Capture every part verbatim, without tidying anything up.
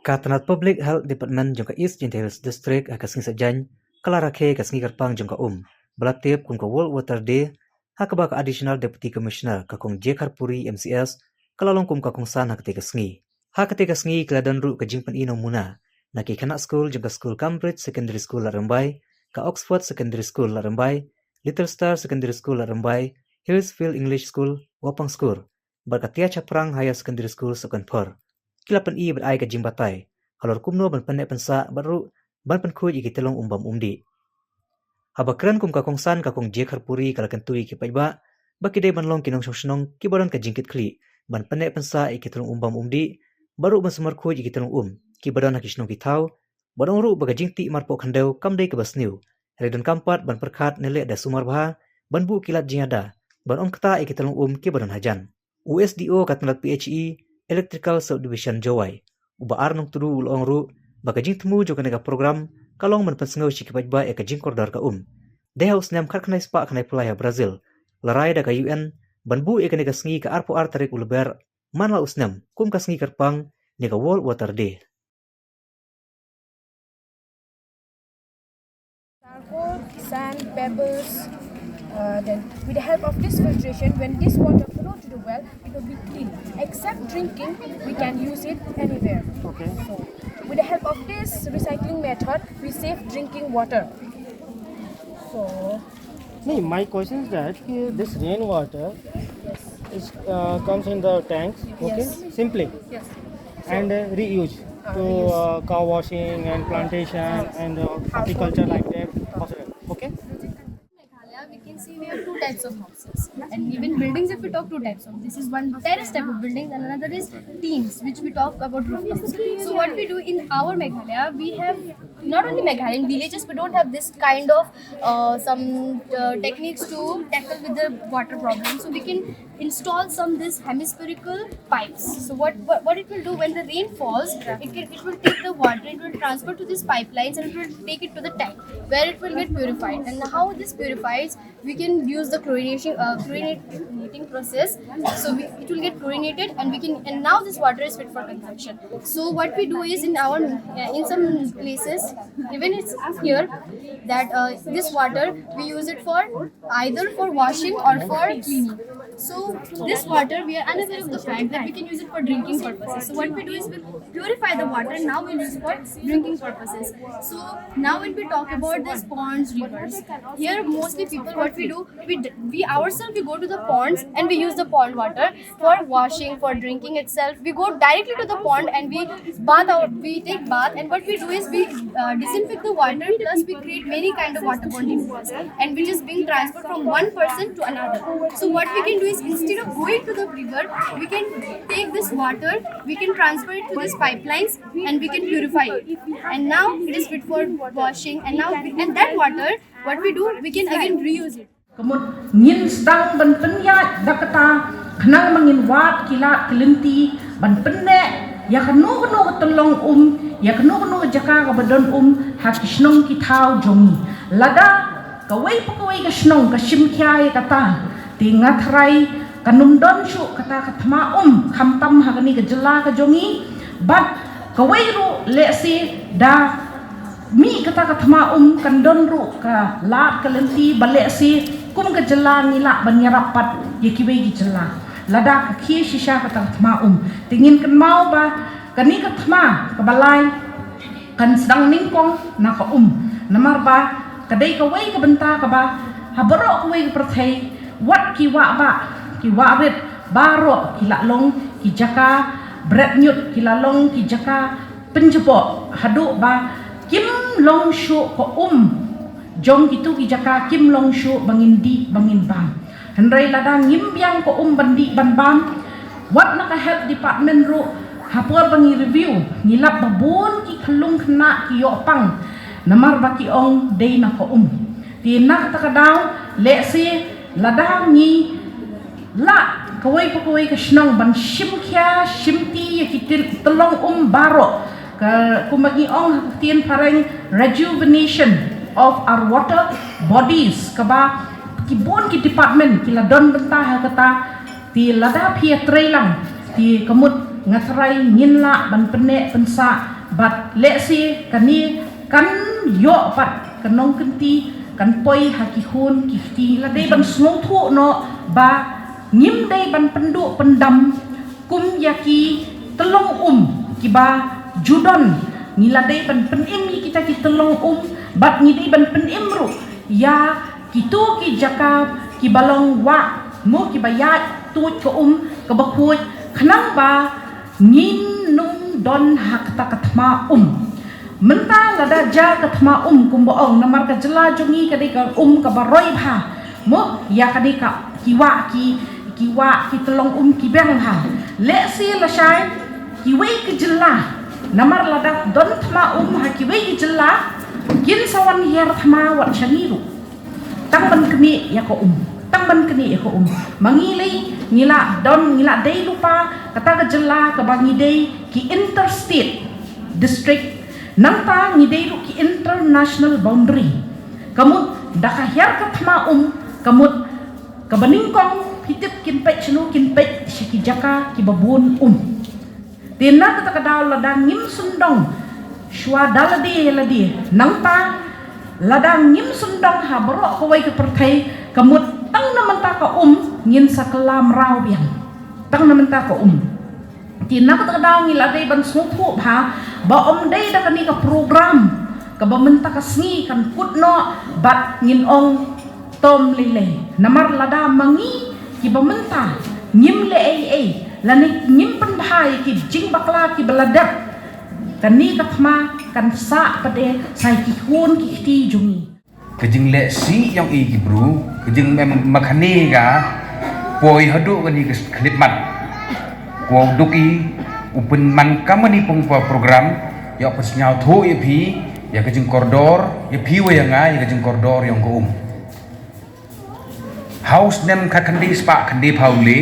Ka tnat Public Health Department jong ka East Jaintia Hills District ha ka sngi Saitjaiñ ka la rakhe ka sngi kyrpang jong ka um ba la tip kum ka World Water Day, ha kaba ka Additional Deputy Commissioner ka Kong J Kharpuri M C S ka la long kum ka kongsan ha katei ka sngi. Ha katei ka sngi ka la don ruh ka jingpyni nongmuna na ki khynnah skul jong ka skul Cambridge Secondary School Ladrymbai, ka Oxford Secondary School Ladrymbai, Little Star Secondary School Ladrymbai, Hillsfield English School Wapangskur, bad ka Tia Chaprang Higher Secondary School Sohkymphor. Ki la pyni bad ai ka jingbatai halor kumno ban pynneh pynsah bad ruh ban pynkhuid ïa ki tyllong um bam um dih. Haba kren kum ka kongsan, ka Kong J Kharpuri ka la kyntu ïa ki paidbah ba ki dei ban long ki nongshong shnong kiba don ka jingkitkhlieh ban pynneh pynsah ïa ki tyllong um bam um dih, bad ruh ban sumar khuid ïa ki tyllong um kiba don ha ki shnong ki thaw, bad ong ruh ba ka jingtih marpoh khyndew kam dei kaba sniew, hynrei donkam pat ban pyrkhat ne leh da sumar bha ban buh ki lad jingïada ban ong ktah ïa ki tyllong um kiba don hajan. U S D O ka tnat P H E Electrical Subdivision Jowai, u Bah R Nongtdu, u la ong ruh ba ka jingthmu jong kane ka program ka long ban pynsngew sha ki paidbah ïa ka jingkordor ka um. Dei ha u snem khatkhyndai spah khyndai phew lai ha Brazil la rai da ka U N ban buh ïa kane ka sngi ka arphew ar tarik u Lber man la u snem kum ka sngi kyrpang ne ka World Water Day. Charcoal, sand, pebbles. Uh, then, with the help of this filtration, when this water flow to the well, it will be clean. Except drinking, we can use it anywhere. Okay. So, with the help of this recycling method, we save drinking water. So, no, my question is that, uh, this rainwater is, uh, comes in the tanks, okay? Yes. Simply. Yes. And, uh, reuse to, uh, cow washing and plantation and, uh, horticulture like that. Okay? Meghalaya, we can see we have two types of houses. And even buildings, if we talk, two types of. This is one terrace type of building, and another is teams, which we talk about rooftops. So what we do in our Meghalaya, we have not only Meghalaya, in villages, we don't have this kind of, uh, some, uh, techniques to tackle with the water problem. So we can install some this hemispherical pipes. So what, what, what it will do, when the rain falls, it can, it will take the water, it will transfer to these pipelines, and it will take it to the tank where it will get purified. And how this purifies, we can use the chlorination, uh, chlorinating process. So we, it will get chlorinated, and we can, and now this water is fit for consumption. So what we do is, in our, uh, in some places, even it's here, that, uh, this water we use it for either for washing or for cleaning. So this water, we are unaware of the fact that we can use it for drinking purposes. So what we do is we purify the water. Now we use it for drinking purposes. So now when we talk about these ponds, rivers, here mostly people, what we do, we d- we ourselves, we go to the ponds and we use the pond water for washing, for drinking itself. We go directly to the pond and we bath our, we take bath, and what we do is we, uh, disinfect the water, plus we create many kind of waterborne diseases, and which is being transferred from one person to another. So what we can do is, instead of going to the river, we can take this water, we can transfer it to these pipelines, and we can purify it. And now it is fit for washing. And now we, and that water, what we do, we can again reuse it. Ka mut ngin sdang ban pynïaid da kata khnang ba ngin wad ki lad ki lynti ban pynneh ïa kano kano ka tyllong um, ïa kano kano ka jaka kaba don um ha ki shnong ki thaw jong ngi. Lada kawei pa kawei ka shnong ka shim khia ïa kata, te nga tharai kan ym don shuh kata ka thma um khamtam ha kane ka jylla ka jong ngi. Bad kawei ruh lehse da mih kata ka thma um kan don ruh ka lad ka lynti ba lehse kum ka jylla ngi lah ban ïarap pat ïa kiwei ki jylla lada ka khie shisha kata ka thma um. Te ngin kynmaw ba kane ka thma kaba lai kan sdang nyngkong na ka um. Namar ba ka dei kawei ka bynta kaba ha baroh kawei ka pyrthei, wat ki wah bah, ki wah rit baroh ki la long ki jaka bret ñiut, ki la long ki jaka pynjubok haduh ba kim long shuh ka um jong kito ki jaka, kim long shuh ba ngin dih ba ngin bam. Hynrei lada ngim biang ka um ban dih ban bam, wat na ka health department ruh, ha por ba ngi review ngi lap ba bun ki khyllung khynnah ki ïoh pang namar ba ki ong dei na ka um. Te na kata ka daw, lehse lada ngi lah kawei pa kawei ka shnong ban shim khia shim ti ïa ki tyllong um baroh, ka kumba ngi ong ha ka ktien phareng, rejuvenation of our water bodies, kaba ki bun ki department ki la don bynta ha kata. Te lada phi ïatreilang, te ka mut nga tharai ngin lah ban pynneh pynsah Bad lehse kane kan ïoh pat ka nongkynti kan poi ha ki khun ki kti. La dei ban sngewthuh noh ba ngim dei ban pynduh pyndam kum ïa ki tyllong um kiba ju don. Ngi la dei ban pynim ïa kita ki tyllong um bad ngi dei ban pynim ruh ïa kito ki jaka kiba long wah, mo, kiba ïaid tuid ka um kaba khuid, khnang ba ngin ym don ha kata ka thma um. Mynta lada jia ka thma um kumba ong, namar ka jylla jong ngi ka dei ka um kaba roi bha, mo, ïa ka dei ka ki wah, ki ki wah ki tyllong um ki beng bha. Lehse lashai kiwei ki jylla, namar lada don thma um ha kiwei ki jylla, kin sa wan hiar thma wat sha ngi ruh. Tang ban knieh ïa ka um. Tang ban knieh ïa ka um. Ma ngi lei ngi la don, ngi la dei lypa kata ka jylla kaba ngi dei ki interstate district. Nangta ngi dei ruh ki international boundary. Ka mut da ka hiar ka thma um, ka mut kaba nyngkong phi tip kin peit shano, kin peit sha ki jaka kiba bun um. Te na kata ka daw lada ngim sngewdon shuwa da lade lade, nangta lada ngim sngewdon ha baroh kawei ka pyrthei, ka mut tang na mynta ka um ngin sa kylla mraw biang. Tang na mynta ka um. Te na kata ka daw ngi la dei ban sngewthuh bha ba ym dei da kane ka program kaba mynta ka sngi kan kut noh bad ngin ong tom lei lei. Namar lada ma ngi kiba mynta ngim leh ei ei lane ngim pynbha ïa ki jingbakla kiba la dep, kane ka thma kan sah pat de sha ki khun ki kti jong ngi. Ka jingleh sih ïong i ki bru, ka jingmem makhane ka poi haduh kane ka khyllipmat. Ko duk i u pynman kam kane pong pa program, ïa u pynsngewthuh ïa phi ïa ka jingkordor, ïa phi wa ïa nga, ïa ka jingkordor ïong ka um. Ha u snem khatkhyndai spah khyndai phew le,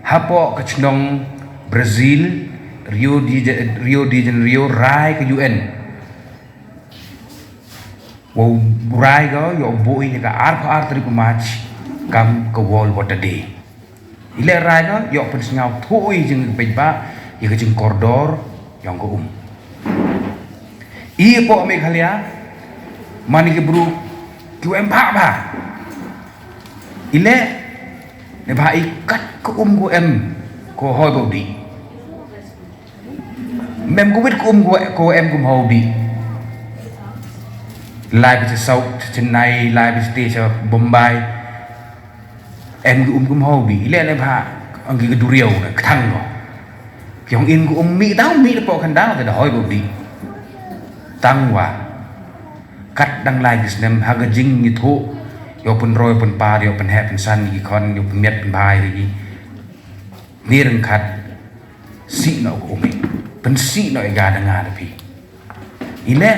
hapoh ka shnong Brazil, Rio de, Rio de Janeiro, rai ka U N. Wow, rai ka ïoh buh ïa ka arphew ar tarik u March kam ka World Water Day. I leh rai ka ïoh pynsngewthuh ïa ka jingpeit ba ïa ka jingkordor ïong ka um. I hapoh Meghalaya man ki bru ki em bha bha. I leh ne bha i kat ka um ko em ko hoi ba u dih. Mem ko wit ko um ko, ko em ko hoi u dih. Lai ba cha South Chennai, lai ba cha te cha Bombay. Em ko um ko hoi u dih. I leh ne bha ang ki ka duriaw ne ktang ko. Ki ong in ko um mih tang mih le pok khandang te da hoi ba u dih. Tang wa kat dang lai ki snem ha ka jingïathuh ïoh pynroi pynpar ïoh pynheh pynsan ki khon ïoh pynmiat pynbha ïa ki. Ni ryngkat sih noh ka um i. Pynsih noh i ga da nga da phi. I leh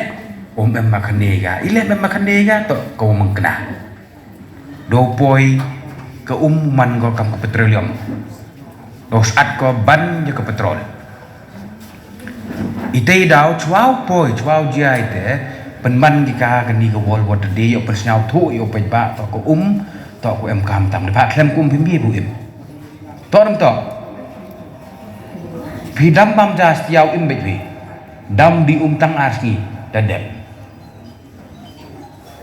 um em makhane ga. I leh em makhane ga to ka um mangkna. Do poi ka um man ko kam ka petroleum. Do sat ko ban ïa ka petrol. I te i daw chwa u poi chwa u jia i te pynman ki ka kani ka World Water Day ïoh pynsngewthuh ïoh peit ba to ka um to ka em kam tam. Da pha khlem ka um phim bi bu im. To nam to. Phi dam bam ja stia u im beit phi. Dam di um tang ar sngi da dep.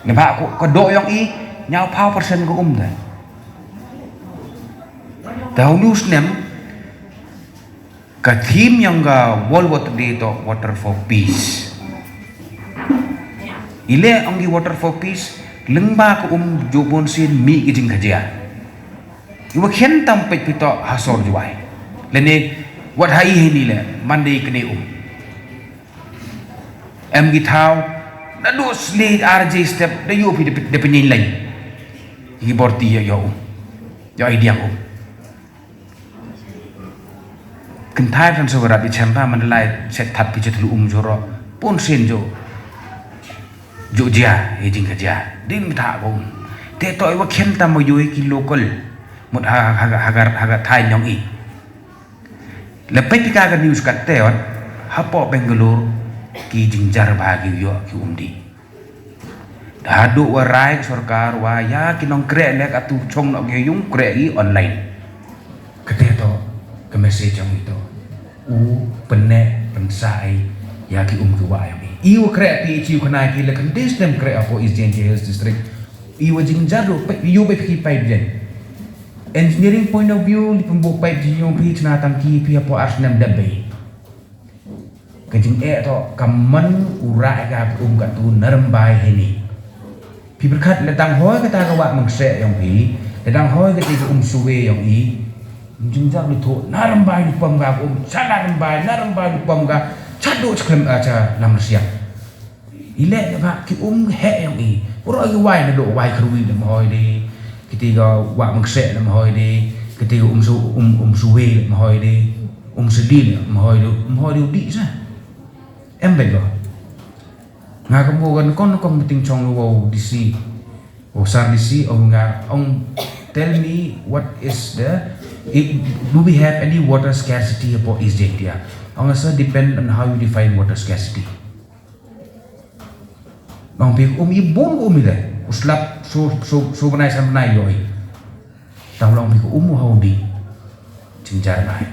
Ne ba ko ka do yong i ñiaw phaw percent ko um da. Da unu snem ka theme yong ka World Water Day to Water for Peace. I leh ong ki Water for Peace lyngba ka um ju bun sien mih ki jingkhajia. I wa khian tam peit phi to ha sor Jowai. Lane wat ha i hini le man dei kane um. Em ki thaw na du sli R J step da yu phi da pynyin lain. Ki bor ti ïa ïa um. Ïa i diang um. Kynthai kan so rap i chem ba man lai set that pi chet lu um joro. Pun sin jo. Jo jia i jing ka jia. Din tha ko um. Te to i wa khian tam yu ki local. Mut ha ha ha ha ha thai nyong i. Le peit phi ka ka news kat te ot hapoh Bangalore ki jingjar bha ki ïoh ki um dih. Da haduh wa rai ka sorkar wa ïa ki nongkreh leh ka tu chong noh ki yung kreh ki online. Kate to ka message jong i to. U pynneh pynsah i Ïa ki um ki wah ïa phi. I wa kreh phi, i wa khynnai phi la khyndai snem kreh hapoh East Jaintia Hills District. I wa jynjar ruh phi, i wa phi pipe jen. Engineering point of view, lei pynbok pipe jong phi, chna tang ki phi hapoh ar snem dep bei. Ka jingeh to, ka mon u rah ïa ka um katto na Rymbai heini. Phi pyrkhat, la dang hoi kata ka wah Myngseh jong phi, la dang hoi kata ka um Suwe jong i. Jynjar lei to, na Rymbai lei pom ka um, sha na Rymbai, na Rymbai lei pom ka, sha do sha khlem, ah, sha Lamrsiang. I leh leh ba ki um heh jong i. Baroh ki wai, na do wai Kharwi lem hoi de. Kiti ka wah Myngseh lem hoi de. Kiti ka um Su, um, um Suwe lem hoi de. Um Seli lem hoi de. Um hoi de u dih sa. Em bad ko. Nga ka mo kan kon kon meeting chong lo wow D C. Oh, sir D C, ong nga, ong, tell me what is the, if, do we have any water scarcity hapoh East Jaintia? Ong nga, sir, depend on how you define water scarcity. Ong phi um i bun um i de. U slap so, so, so bnai san bnai ïoh i. Tang long phi um u hau di. Jynjar bai.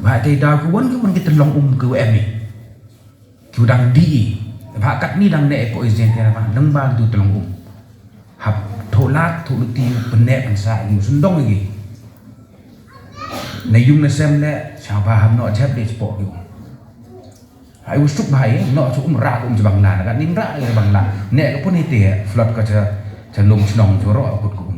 Ba te daw ki wan ki wan ki tyllong um ki wa em i. Ki wa dang di i. Ba katni dang ne ko i jeng ki ba lengba ki tyllong um. Hap tholat tholuti pynne pynsa i sendong i. Na yung na sem le sha ba ham no jep de spok yung. Ai u suk ba i no chu um ra ko um jabang la, ka ning ra jabang la. Ne ko pun ite flood ka cha cha lum chnong chu ro kut ko.